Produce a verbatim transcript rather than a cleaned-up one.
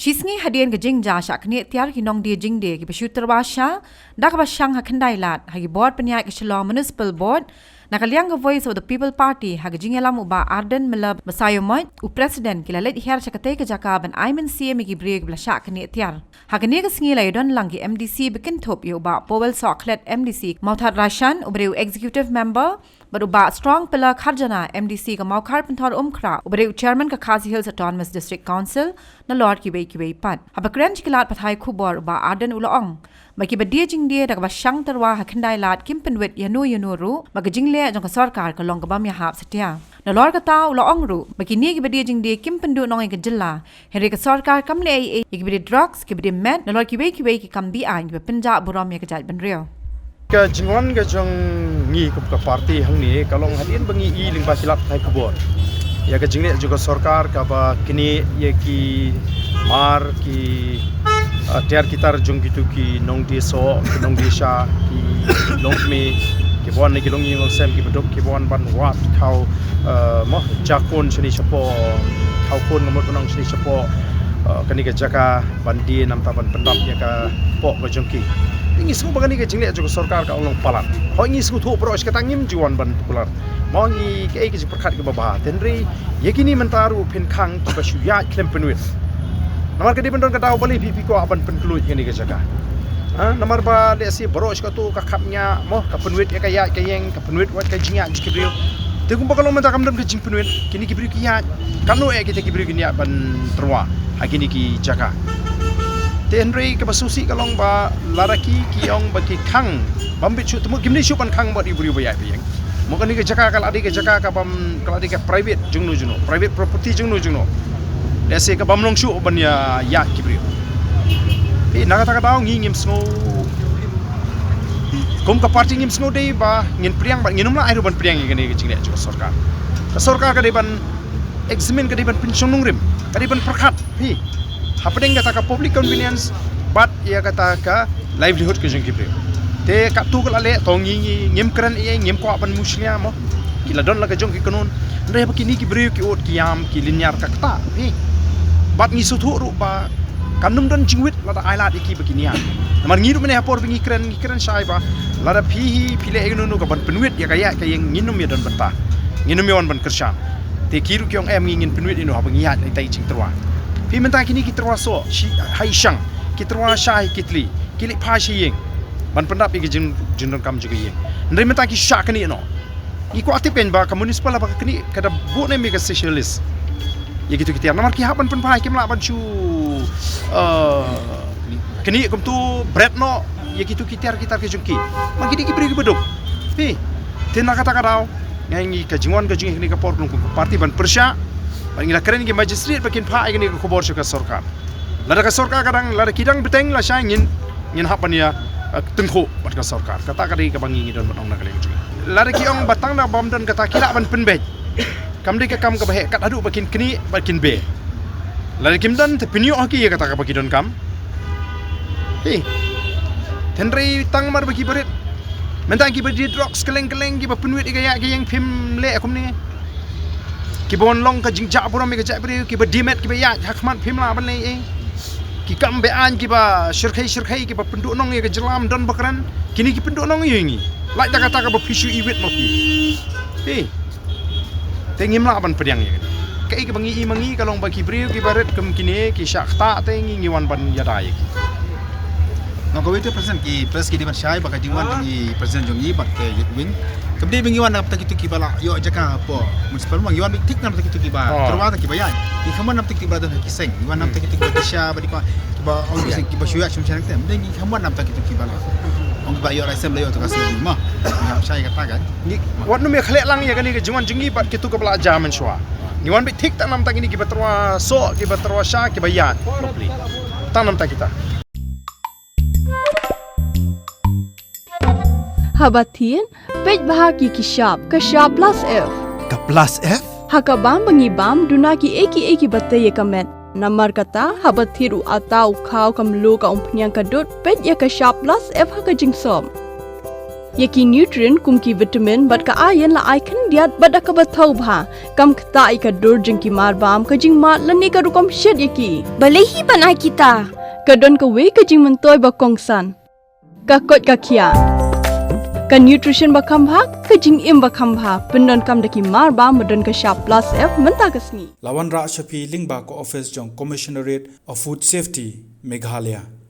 Shisngi hadien ka jingjia shah knieh tiar ki nongdie jingdie kiba shu tyrwa sha da kaba shang ha Khyndailad ha ki bor pynïaid ka Shillong Municipal Board, na ka liang ka Voice of the People Party ha ka jingïalam u Bah Ardent Miller Basaiawmoit, u President, ki la leit hiar sha katei ka jaka ban ai mynsiem ïa ki briew kiba la shah knieh tiar. Ha kane ka sngi la ïadon lang ki M D C ba kynthup ïa u Bah Powell Sohkhlet, M D C Mawthadraishan, uba dei u Executive Member, bad u Bah Strong Pillar Kharjana, M D C ka Mawkhar Pynthorumkhrah, uba dei u Chairman ka Khasi Hills Autonomous District Council, nalor kiwei kiwei pat. Haba kren sha ki lad pathai khubor, u Bah Ardent u la ong ba kiba die jingdie da kaba shang tyrwa ha Khyndailad kim pynwit ïano ïano ruh, ba ka jingleh jong ka sorkar ka long ka bym ïahap satia. Nalor kata u la ong ruh ba kine kiba die jingdie kim pynduh nong ïa ka jylla, hynrei ka sorkar kam leh ei ei ïa kiba die drugs, kiba die meth, nalor kiwei kiwei ki kam beaiñ kiba pynjah burom ïa ka jaitbynriew. Ka jingwan ka jong ngi kum ka party hangne ka long hadien ba ngi i lyngba ki lad pathai khubor ïa ka jingleh jong ka sorkar kaba knieh ïa ki mar, ki, ah, tiar ki tar jong kitu ki nongdie soh, ki nongdie sha, ki longkmie, kiba wan na ki longïing longsem, kiba duk, kiba wan ban wad khaw, ah, mo, jakhun shane shapoh, khaw khun, nga mut ban ong, shane shapoh, ah, kane ka jaka ban die namar ban pyndap ïa ka poh ka jong ki. Ngi sngew ba kane ka jingleh jong ka sorkar ka long palat. Hooid, ngi sngewthuh baroh shi katta, ngim ju wan ban popular. Mo, ngi kaei ka jingpyrkhat kaba bha. Hynrei ïa kine mynta ruh phin khang kiba shu ïaid khlem pynwit. Namar ka dei ban don ka daw balei phi, phi kwah ban pynkhlaiñ kane ka jaka. Ha, namar ba lehse baroh shi katta ka khapngiah, mo, ka pynwit ïa ka ïaid ka ïeng, ka pynwit wat ka jingïaid jong ki briew. Te kumba ka long mynta kam don ka jingpynwit, kine ki briew ki ïaid. Katno eh kita ki briew kin ïaid ban tyrwa ha kine ki jaka. Te hynrei kaba sngewsih ka long ba lada ki, ki ong ba ki khang bym bit shuh, te mut kim dei shuh ban khang bad ki briew ba ïaid ba ïeng. Mo, kane ka jaka ka la dei ka jaka ka bym, ka la dei ka private jongno jongno, private property jongno jongno. Lehse ka bym long shuh ban ïa, ïaid ki briew. Te na kata ka daw ngi ngim sngew, kum ka party ngim sngew dei ba ngin pdiang, ba ngin ym lah ai ruh ban pdiang ïa kane ka jingleh jong ka sorkar. Ka sorkar ka dei ban examine, ka dei ban pynshong nongrim, ka dei ban pyrkhat, phi, hapdeng kata ka public convenience bad ïa kata ka livelihood ka jong ki briew. Te katto ka la leh, to ngi, ngi ngim kren ei ei, ngim kwah ban mushlia, mo. Ki la don la ka jong ki kanon. Hynrei ba kine ki briew ki ud ki ïam, ki lynñiar, kata, phi. Bad ngi sngewthuh ruh ba kan ym don jingwit lada ai lad ïa ki ba kin ïaid. Namar ngi ruh mynne ha por ba ngi kren, ngi kren shai ba lada phi hi phi leh ïa kano kano ka ban pynwit ïa ka ïaid ka ïeng, ngin ym ïa don bynta, ngin ym ïa wan ban kyrshan. Te ki ruh ki ong em, ngi ngin pynwit ïa no haba ngi ïaid na ita i jingtyrwa. Phi, mynta kine ki tyrwa soh shi, ha i shang, ki tyrwa sha ha i kitli, ki leit phai sha ïing ban pyndap ïa ka jing, jingdonkam jong ka ïing. Hynrei mynta ki shah knieh noh. Ngi kwah tip kein ba ka municipal haba ka knieh ka da buh ne em ïa ka social list ïa kito ki tiar. Namar ki hap ban pynphai, kim lah ban shu, eh, knieh kumto bret noh ïa kito ki tiar ki tar ki jong ki. Namar ki dei ki briew kiba duk. Phi, te na kata ka daw, nga ong ïa ka jingwan ka jong ngi kane ka por, ka long kum ka party ban pyrshah. Bad ngi la kren ïa ki magistrate ba kin phah ïa kane ka khubor sha ka sorkar. Lada ka sorkar ka dang, lada ki dang bteng lashai, ngin, ngin hap ban ïa, eh, tyngkhuh bad ka sorkar. Kata ka dei kaba ngi ngi don ban ong na ka liang jong ngi. Lada ki ong ba tang da bym don kata ki lah ban pynbeit, kam dei ka kam kaba heh, kat haduh ba kin knieh bad kin beh. Lada kim don, te phin ïoh ha ki ïa kata kaba ki donkam. Hi. Hynrei tang mar ba kiba rit, mynta kiba die drugs kylleng kylleng, kiba pynwit ïa ka ïaid ka ïeng, phim leh kumne. Kiba wan long ka jingjah burom ïa ka jaitbynriew, kiba die meth, kiba ïaid ha khmat, phim lah ban leh ei ei. Ki kam beaiñ kiba shyrkhei shyrkhei, kiba pynduhnong ïa ka jylla, ym don ba kren. Kine ki pynduhnong ïa ngi. Lait da kata kaba phi shu iwit ma phi. Phi. Te ngim lah ban pdiang ïa kane. Kaei kaba ngi i ma ngi ka long ba ki briew kiba rit kum kine ki shah ktah, te ngi, ngi wan ban ïada ïa ki. Nga kawei te president, ki press ki dei ban shai ba ka jingwan jong i president jong i bad ka youth wing. Kam dei ba ngi wan na bynta kito kiba la ïoh jaka hapoh municipal, ma ngi wan beit thik na bynta kito kiba tyrwa, kiba ïaid. Ngi khlem wan na bynta kito kiba don ha ki seng. Ngi wan na bynta kito kiba shisha, ba dei kiba, kiba ong ki seng, kiba shu ïaid shum shaneng te. Kam dei, ngi khlem wan na bynta kito kiba la ong kiba ïoh raisem, la ïoh to ka seng ma. Ngi hap shai kata kan. Ngi wat nym ïa khleh lang ïa kane ka jingwan jong ngi bad kito kiba la jia mynshuwa. Ngi wan beit thik tang na bynta kine kiba tyrwa soh, kiba tyrwa sha, kiba ïaid bapli. Tang na bynta kita. Haba thied, peit bha ki ki shap, ka shap plus F. Ka plus F? Ha ka bam ba ngi bam, duna kiei kiei kiba tei ïa ka met. Namar kata, haba thied u atta, u khaw, ka mluh, ka umphniang, ka dud, peit ïa ka shap plus F ha ka jingsop. Ïa ki nutrient kum ki vitamin bad ka iron la ai khyndiat bad da kaba thaw bha. Kam ktah ïa ka dur jong ki marbam, ka jingmad lane ka rukom shet ïa ki. Balei hi ban ai kita? Ka don kawei ka jingmyntoi ba kongsan. Ka koit ka khiah. Ka nutrition ba kham bha, ka jingim ba kham bha. Pyndonkam da ki marbam ba don ka shap plus F mynta ka sngi. La wanrah sha phi lyngba ka office jong Commissionerate of Food Safety, Meghalaya.